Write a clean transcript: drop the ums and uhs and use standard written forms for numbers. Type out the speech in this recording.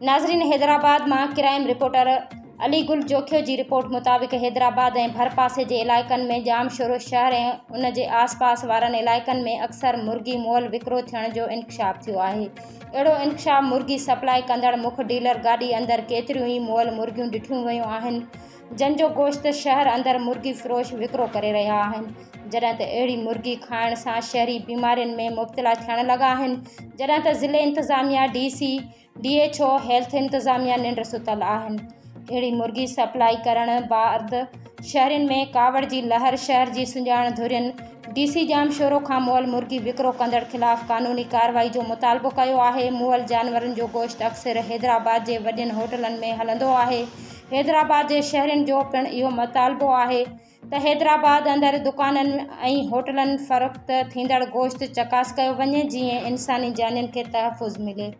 ناظرين حيدرآباد مان crime reporter Ali Gul Jokhio جي رپورٽ مطابق حيدرآباد ۽ ڀرپاسي جي علائقن ۾ ڄامشورو شهر ۽ ان جي آس پاس وارن علائقن ۾ اڪثر مرغي مئل وڪرو ٿيڻ جو انڪشاف ٿيو آهي اهڙو انڪشاف مرغي سپلائي ڪندڙ مک ڊيلر گاڏي اندر ڪيتريون ئي مئل مرغيون ڏٺيون ويون آهن جن جو گوشت شهر اندر مرغي فروش وڪرو ڪري رهيا آهن، جڏهن ته اهڙي مرغي کائڻ سان شهري بيمارين ۾ مبتلا ٿيڻ لڳا آهن، جڏهن ته ضلعي انتظاميا، D C, D H O, health انتظاميا ننڊ ستل آهن. اهڙي مرغي سپلائي ڪرڻ بعد شهرين ۾ ڪاوڙ جي لهر شهر جي سڃاڻ ڌرين ڊي سي ڄامشورو کان مئل مرغي وڪرو ڪندڙ خلاف قانوني ڪارروائي جو مطالبو ڪيو آهي، مئل جانورن جو گوشت اڪثر حيدرآباد جي وڏين هوٽلن ۾ هلندو آهي، حيدرآباد جي شهرين جو پڻ اهو مطالبو آهي ته حيدرآباد اندر دڪانن ۽ هوٽلن فروخت ٿيندڙ گوشت چڪاس ڪيو وڃي جيئن انساني جانين کي تحفظ ملي.